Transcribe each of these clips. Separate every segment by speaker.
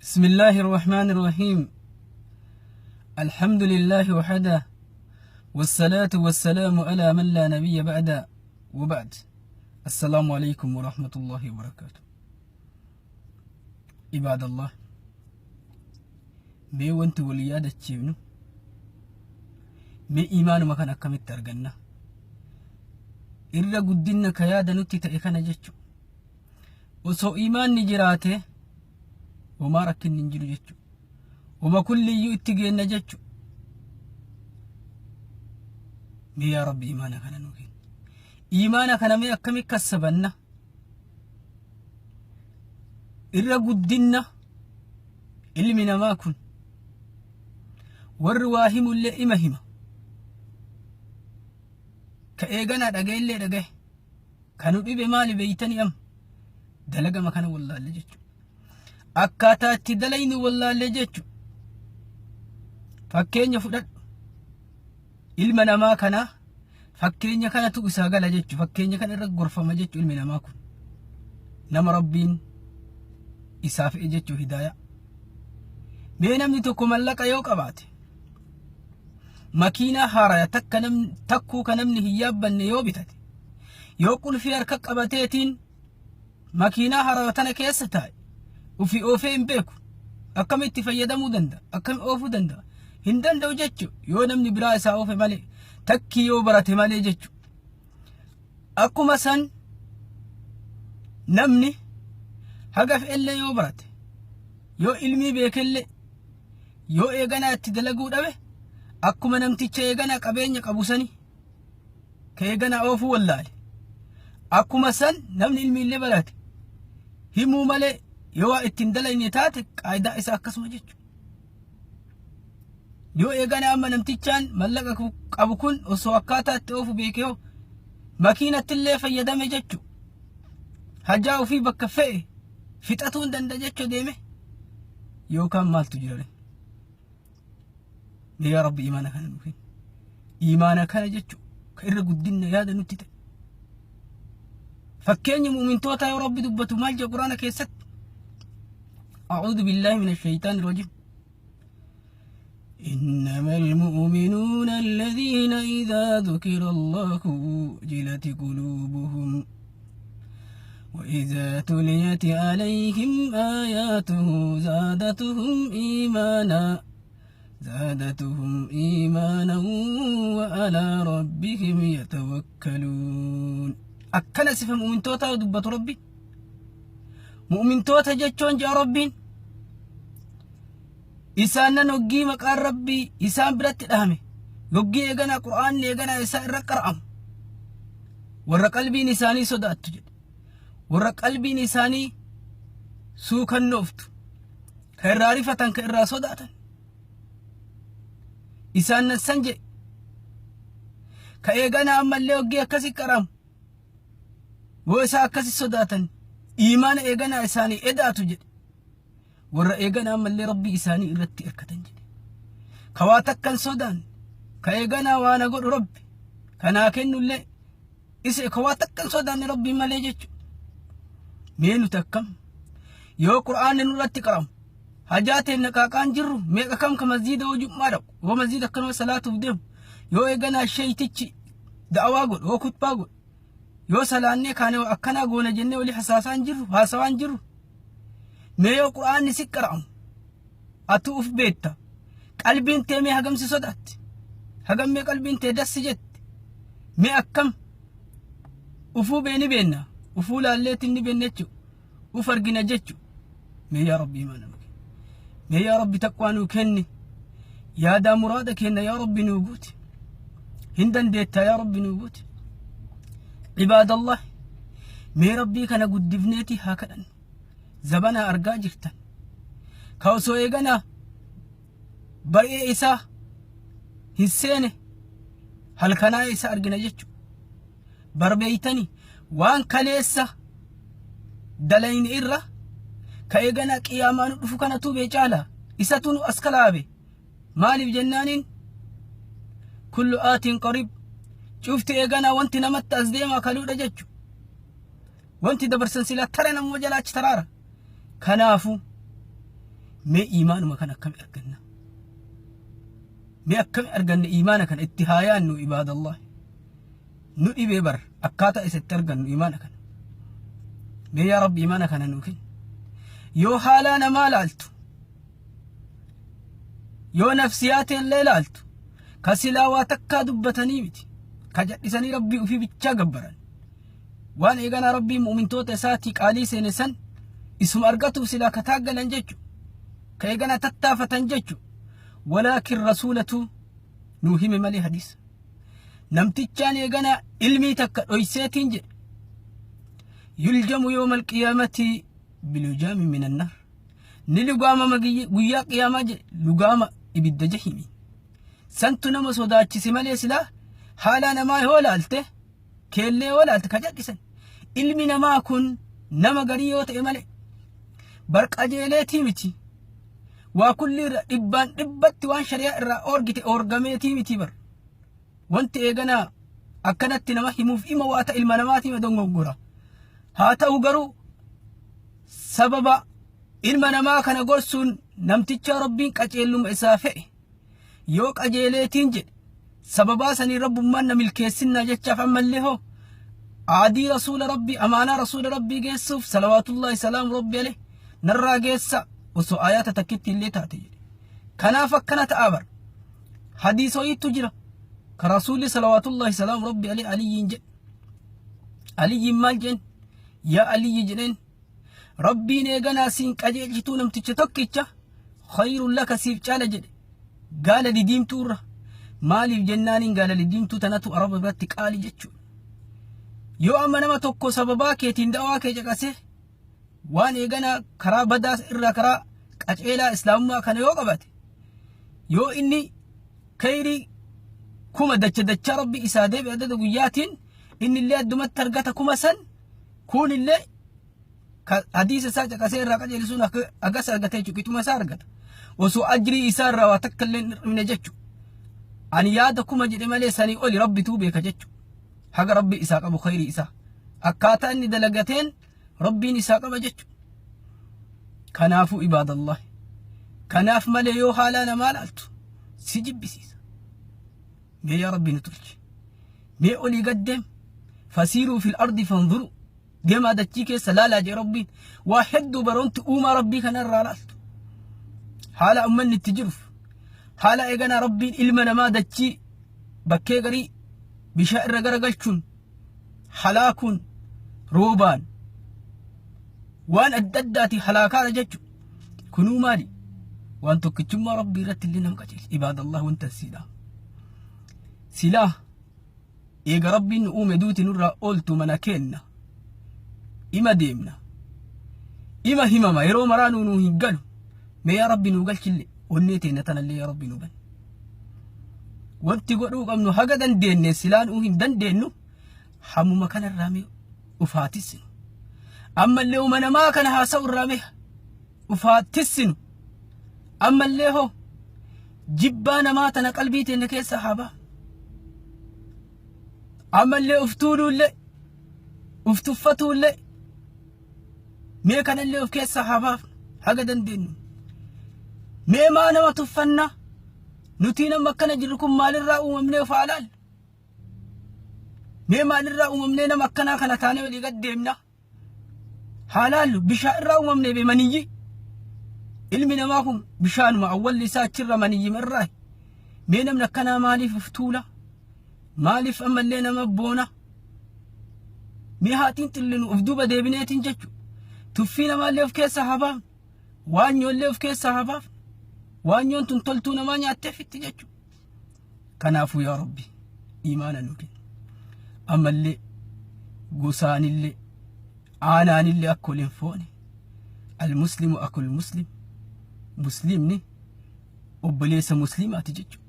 Speaker 1: بسم الله الرحمن الرحيم الحمد لله وحده والصلاة والسلام على من لا نبي بعد وبعد السلام عليكم ورحمة الله وبركاته عباد الله mee wanti wal yaadachiifnu mee iimaanuma kan akkamitti arganna irra guddinna ka yaada nutti ta'e kana jechu osoo iimaanni jiraate homaa rakkinni hin jiru jechu homa kulliyyuu itti geenna jechu mee yaa rabbi iimaana kana nuu kenni iimaana kana mee akkami kassabanna irra guddinna ilmi namaa kun warri waa himullee ima hima ka eeganaa dhaga'ellee dhagaye ka nu dhibe maali beeytanii amma dalagama kana wallaalle jechuudha akkaataa itti dalaynu wallaalle jechuudha fakkeenya fudhadhu ilma namaa kanaa fakkeenya kanatu isaa gala jechuudha fakkeenya kana irra gorfama jechuudha ilmi namaa kun nama rabbiin isaa fe'e jechuudha hidaayaa mee namni tokko mallaqa yoo qabaate makiinaa haaraya takka namni takkuu ka namni hin yaabbanne yoo bitate yoo qulfii harka qabateetiin makiinaa haaraya tana keessa taa'e ufi oofee hin beeku akkamitti fayyadamuu danda'a akkami oofuu danda'a hin danda'u jechu yoo namni biraa isaa oofe malee takkii yoo barate malee jechu akkuma san namni haga fe'ellee yoo barate yoo ilmii beekellee yoo eeganaa itti dalaguu dhabe akkuma namticha eeganaa qabeenya qabu sani ka eeganaa oofuu wallaale akkuma san namni ilmiillee barate himuu malee yoo waa ittiin dalagne taate qaayidaa isaa akkasuma jechuudha. Yoo eeganaa amma namtichaan mallaqa qabu kun osoo akkaataa itti oofu beekee hoo makiinatti illee fayyadame jechuudha. Hajaa ofii bakka fe'e fixatuu hin danda'a jechuu deeme yookaan maaltu jira ree? Mee yaa Rabbi imaana kana nu kenni. Imaana kana jechuun ka irra guddinna yaada nutti ta'e. Fakkeenya mu'mintootaa yoo Rabbi dubbatu maal jedha Quraana keessatti? أعوذ بالله من الشيطان الرجيم إنما المؤمنون الذين إذا ذكر الله وجلت قلوبهم وإذا تليت عليهم آياته زادتهم إيمانا زادتهم إيمانا وعلى ربهم يتوكلون أكن صفة مؤمن توتا دبة ربي مؤمن توتا جتشون جا ربي isaanan hoggii maqaan rabbii isaan biratti dhahame hoggii eeganaa qur'aanni eeganaa isaa irra qara'amu warra qalbiin isaanii sodaattu jedhe warra qalbiin isaanii suukannooftu ka irraa rifatan ka irraa sodaatan isaan san jedhe ka eeganaa ammallee hoggii akkasi qara'amu yoo isaa akkasi sodaatan iimaana eeganaa isaanii edaatu jedhe warra eeganaa ammallee rabbii isaanii irratti hirkatan jedhe ka waa takkan sodaan ka eeganaa waa na godhu rabbi kanaa kennullee isa ka waa takkan sodaanne rabbii malee jechu mee nuti akkam yoo qur'aanni nurratti qaramu hajaa teenna qaaqaan jirru meeqa kam ka masjiida yoo jum'aa dhaqu yoo masjiida akkanuma salaatuuf deemu yoo eeganaa sheeytichi da'awaa godhu yoo kutbaa godhu yoo salaannee kaane akkanaa goona jennee walii hasaasaan jirru haasawaan jirru mee yoo qur'aanni si qara'amu atu uf beetta qalbiin tee mee hagam si sodaatti hagam mee qalbiin tee dassi jetti mee akkam ufuu beeni beenna ufuu laalleetiin ni beenna jechu uf argina jechu mee yaa rabbi imaana nu kenni mee yaa rabbi taqwaa nuu kenni yaadaa muraada kenna yaa rabbi nuu guuti hin dandeettaa yaa rabbi nuu guuti cibaadallah mee rabbii kana guddifneeti haa kadhannu zabanaa argaa jirtan ka osoo eeganaa bari'ee isaa hin seene halkanaa isa argina jechu barbeeytani waan kaleessa dalayni irra ka eeganaa qiyaamaa nu dhufu kanatu bee caala isatu nu as kalaabe maaliif jennaaniin kullu aatiin qariib cufti eeganaa wanti namatti as deemaa kaluudha jechu wanti dabarsan silaa tara namuma jalaa achi taraara kanaafu Mee iimaanuma kana akkami arganna? Mee akkami arganna iimaana kana itti haa yaannu ibaadallah. Nu dhibee bar akkaataa isa itti argannu iimaana kana. Mee yaa Rabbi iimaana kana nuu kenni. Yoo haalaa namaa laaltu yoo nafsiyaa teellee laaltu ka silaa waa takkaa dubbatanii miti ka jal'isanii Rabbii ufii bichaa gabbaran. Waan eeganaa Rabbiin mu'mintoota isaatii qaalii seene san isuma argatuuf silaa ka taaggalan jechu ka eeganaa tattaafatan jechu walaakin rasuulatu nuu hime malee hadiisa namtichaan eeganaa ilmii takka dhoyseetiin jedhe yuljamu yawmal qiyaamati bilujaami minan naar ni lugaamama guyyaa qiyaamaa jedhe lugaama ibidda jahimi santu nama sodaachise malee silaa haalaa namaa yoo laalte keellee yoo laalte ka jal'isan ilmi namaa kun nama garii yoo ta'e malee bar qajeeleetii miti waa kulli irra dhibbaan dhibbatti waan shari'aa irraa oorgite oorgameetii miti bar wanti eeganaa akkanatti nama himuuf ima waa ta'a ilma namaatii ma dongongora haa ta'u garuu sababa ilma namaa kana gorsuun namtichaa rabbiin qaceelluma isaa fe'e yoo qajeeleetiin jedhe sababaa sanii rabbummaan na milkeessinnaa jechaaf ammallee hoo aadii rasuula rabbii amaanaa rasuula rabbii geessuuf salawaatullaahi salaamu rabbi alayhi narraa geessa osoo ayaata takkitti illee taate jedhe kanaaf akkana ta'a bar hadiisoyiitu jira ka rasuulli salawaatullaahi salaamu rabbi alayhi aliyyiin jedhe aliyyiin maal jedhen yaa aliyyi jedheen Rabbiin eeganaa siin qajeelchituu namticha tokkicha khayrun laka siif caala jedhe gaala didiimtuu irra maaliif jennaaniin gaala didiimtuu tanatu araba biratti qaali jechuudha. Yoo amma nama tokko sababaa keetiin da'awaa kee caqasee waan eeganaa karaa badaa irraa karaa qaceelaa islaamummaa kana yoo qabate yoo inni kayrii kuma dacha dachaa rabbi isaa deebi'e adada guyyaatiin inni illee addumatti argata kuma san Kuun illee ka hadiisa isaa caqasee irraa qajeele sun akka agas argata jechuudha. Qixuma isaa argata. Osoo ajrii isaa irraa waa takka illee hin hir'ifne jechuudha. Ani yaada kuma jedhe malee sanii oli rabbituu beeka jechuudha. Haga rabbi isaa qabu khayrii isaa. Akkaataa inni dalagateen rabbiin isaa qaba jechuudha. Kanaafuu ibaadallahi. Kanaaf malee yoo haalaa namaa laaltu si jibbisiisa. Mee yaa rabbi nu tolchi. Mee olii gad deem. Fasiiruu fil ardi fanzuru. Deemaa dachii keessa laalaa jee rabbiin. Waa hedduu baroonti uumaa rabbii kana irraa laaltu. Haala ummanni itti jiruuf. Haala eeganaa rabbiin ilma namaa dachii bakkee garii bishaan irra garagalchuun halaakuun roobaan waan adda addaati halaakaadha jechuudha. Kunuu maali? Waan tokkichummaa Rabbii irratti illee nama qajeelcha. Ibaadallah wanta siidha. Silaa eega Rabbiin nu uume duuti nurraa ooltu mana keenna. Ima deemna. Ima himama yeroo maraa nuu nuu hin galu. Mee yaa Rabbi nuu galchille onnee teenna tanallee yaa Rabbi nuu bani. Wanti godhuu qabnu haga dandeenye silaa nuu hin dandeenyu hammuma kanarraa mee ufaa tissinu. Ammallee uma namaa kana haasa'u irraa mee ufaa tissinu. Ammallee hoo jibbaa namaa tana qalbii teenya keessa haa baafnu. Ammallee uf tuuluullee uf tuffatuullee mee kanallee of keessaa haa baafnu haga dandeenyu. Mee maa nama tuffannaa? Nutii nama akkana jirru kun maalirraa uumamnee of haa laallu? Mee maalirraa uumamnee nama akkanaa kana taanee olii gad deemna? Haa laallu bishaan irraa uumamnee bee maniyyi. Ilmi namaa kun bishaanuma awwalli isaa achirra maniyyima irraa. Mee namni akkanaa maaliif of tuula? Maaliif ammallee nama boona? Mee haa xiinxillinu of duuba deebineetiin jechu. Tuffii namaallee of keessaa haa baafnu. Waanyoollee of keessaa haa baafnu. Waanyoon tun toltuu namaa nyaattee fitti jechuudha. Kanaafuu yaa Rabbi imaana nuu kenni. Ammallee gosaanillee aanaanillee akka wal hin foone. Almuslimu akul muslim. Muslimni obboleessa muslimaati jechuudha.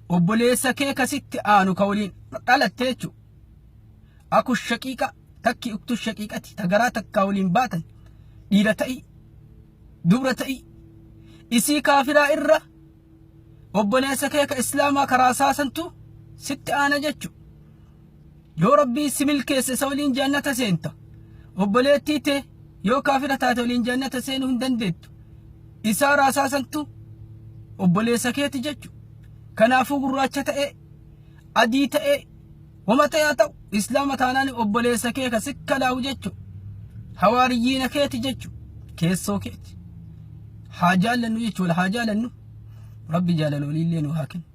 Speaker 1: Obboleessa kee kasitti aanu ka waliin dhalatte jechuudha. Aku shaqiiqa takki uktu shaqiiqati ta garaa takkaa waliin baatan dhiira ta'i dubra ta'i isii kaafiraa irra Obboleessa kee ka islaamaa karaa isaa santu sitti aana jechu. Yoo Rabbiin si milkeesse isa waliin jannata seenta. Obboleettii tee yoo kaafira taate waliin jannata seenuu hin dandeettu. Isaa raasaa santu obboleessa keeti jechu. Kanaafuu gurraacha ta'ee, adii ta'ee, wama ta'e haa ta'u, islaama taanaan obboleessa kee ka sikkalaawu jechu. Hawaariyyiina keeti jechu. Keessoo keeti. Haa jaallannu jechu wal haa jaalannu. Rabbi jaalala waliillee nu haa kennu.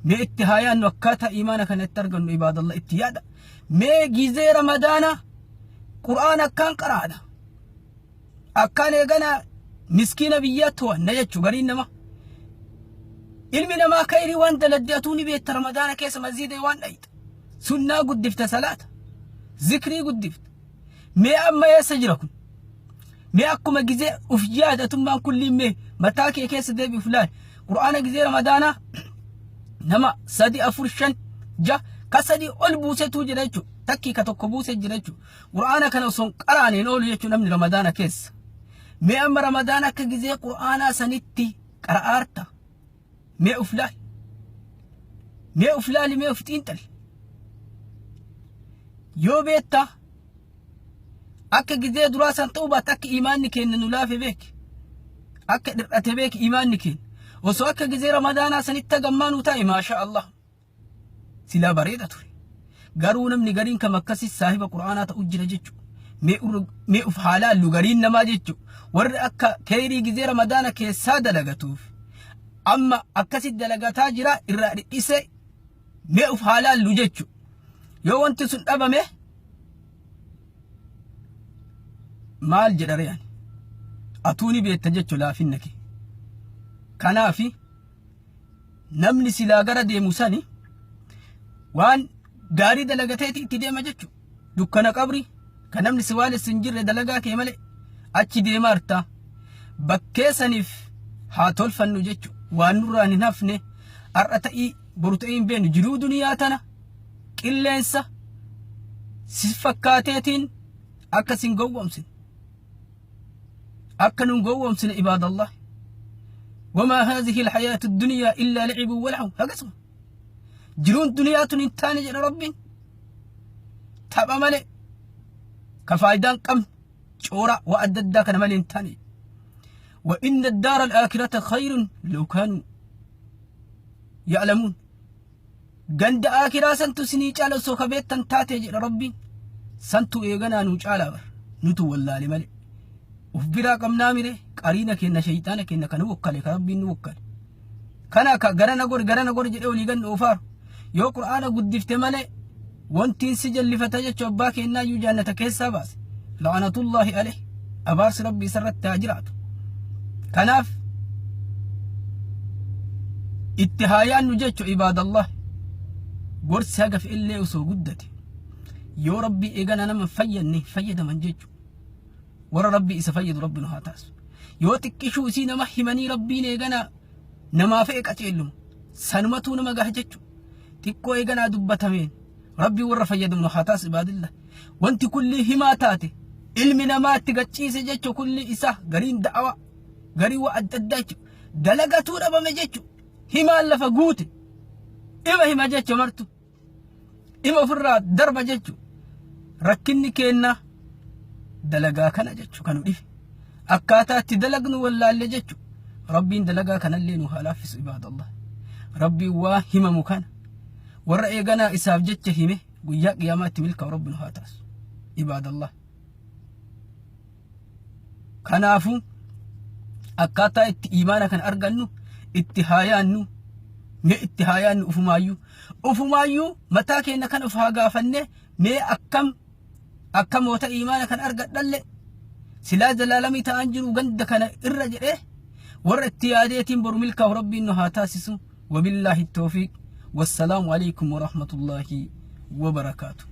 Speaker 1: Mee itti haa yaannu akkaataa imaana kana itti argannu ibaadallah itti yaada. Mee gizee ramadaana qur'aana akkaan qaraadha. Akkaan eegana miskiina biyyaa to'anna jechuu gariin nama. Ilmi namaa kayrii waan daladde atuu ni beekta ramadaana keessa masjiida waan dhayxa. Sunnaa guddifta salaata. Zikrii guddifta. Mee amma eessa jira kun? Mee akkuma gizee uf yaadatummaan kulliin mee mataa kee keessa deebi uf laali. Qur'aana gizee ramadaanaa nama sadi afur shan ja ka sadi ol buusetuu jira jechuudha. Takkii ka tokko buusee jira jechuudha. Qur'aana kana osoo hin qaraane hin oolu jechuudha namni ramadaana keessa. Mee amma ramadaana akka gizee qur'aanaa sanitti qara'aarta. Mee uf laali. Mee uf laali mee uf xiinxali. Yoo beektaa akka gizee duraa san ta'uu baatte akka imaanni keenya nu laafe beeki. Akka dhir'ate beeki imaanni keenya. Osoo akka gizee ramadaanaa sanitti hagammaa nu ta'e maashaa Allah. Silaa bareeda ture. Garuu namni gariin kam akkasii saahiba qur'aanaa ta'u jira jechuudha. Mee uf haa laallu gariin namaa jechuudha. Warri akka keeyrii gizee ramadaana keessaa dalagatuuf amma akkasi dalagataa jira irraa dhidhisee mee uf haa laallu jechuudha. Yoo wanti sun dhabame maal jedha ree ani? Atuu ni beekta jechuudha laafinna kee. Kanaafi namni silaa gara deemu sani waan gaarii dalagateeti itti deema jechuudha. Dukkana qabri kan namni si waalessu hin jirre dalagaa kee malee achi deemaarta. Bakkee saniif haa tolfannu jechuudha. Waan nurraan hin hafne har'a ta'ii boru ta'ii hin beeknu jiruu duniyaa tana qilleensa si fakkaateetiin akka sin gowwoomsine. Akka nun gowwoomsine ibaadallah. Wamaa haadhihi alhayaatu duniyaa illaa lacibuu walahu hagasuma. Jiruun duniyaa tun hin taane jedha Rabbiin. Tapha malee ka faayidaa hin qabne coora waa adda addaa kana malee hin taane. Wa inna daara al-aakhirata khayrun law kaanuu ya'lamuun. Ganda aakiraa santu isinii caala osoo ka beektan taate jedha Rabbiin. Santu eeganaa nuu caalaa bar. Nutu wallaale malee. Uf biraa qabnaa mire qariina kenna shayxaana kenna kan wakkale ka Rabbiin nu wakkale. Kana ka garana gori garana gori jedhee olii gannu oofaaru. Yoo Qur'aana guddifte malee wantiin si jallifata jechu abbaa keennaa iyyuu jaannata keessaa baase. La'anatullaahi alayhi. Abaarsi Rabbii isarratti haa jiraatu. Kanaaf itti haa yaannu jechu ibaadallah. Gorsi haga fe'ellee osoo guddate yoo Rabbii eegana nama hin fayyadne hin fayyadaman jechu. Warra Rabbii isa fayyadu Rabbi nu haa taasisu. Yoo xiqqishuu isii nama himanii Rabbiin eegana namaa fe'e qaceelluma. Sanumatuu nama gaha jechu. Xiqqoo eeganaa dubbatameen Rabbii warra fayyadamu nu haa taasisu ibaadillah. Wanti kulli himaa taate ilmi namaa itti gacciise jechu kulli isaa gariin da'awa garii waa adda addaa jechu. Dalagatuu dhabame jechu. Himaan lafa guute. Ima hima jechu martu. Ima ofirraa darba jechu. Rakkinni keenna dalagaa kana jechu kan nu dhife. Akkaataa itti dalagnu wallaalle jechu. Rabbiin dalagaa kanallee nu haa laaffisu ibaadallah. Rabbiin waa himamu kana warra eeganaa isaaf jecha hime guyyaa qiyaamaa itti milkaa'u Rabbi nu haa taasisu. Ibaadallah. Kanaafuu akkaataa itti imaana kana argannu itti haa yaannu mee itti haa yaannu ufumaayyuu ufumaayyuu mataa keenya kan of haa gaafanne mee akkam akka moota imaana kan argadhalle silaa zalaalamii ta'an jiru ganda kana irra jedhee warra itti yaadeetiin boru milkaa'u rabbiin nu haa taasisu wabillaahi toofiiq wassalaamu alaikum warahmatullaahi wabarakaatu.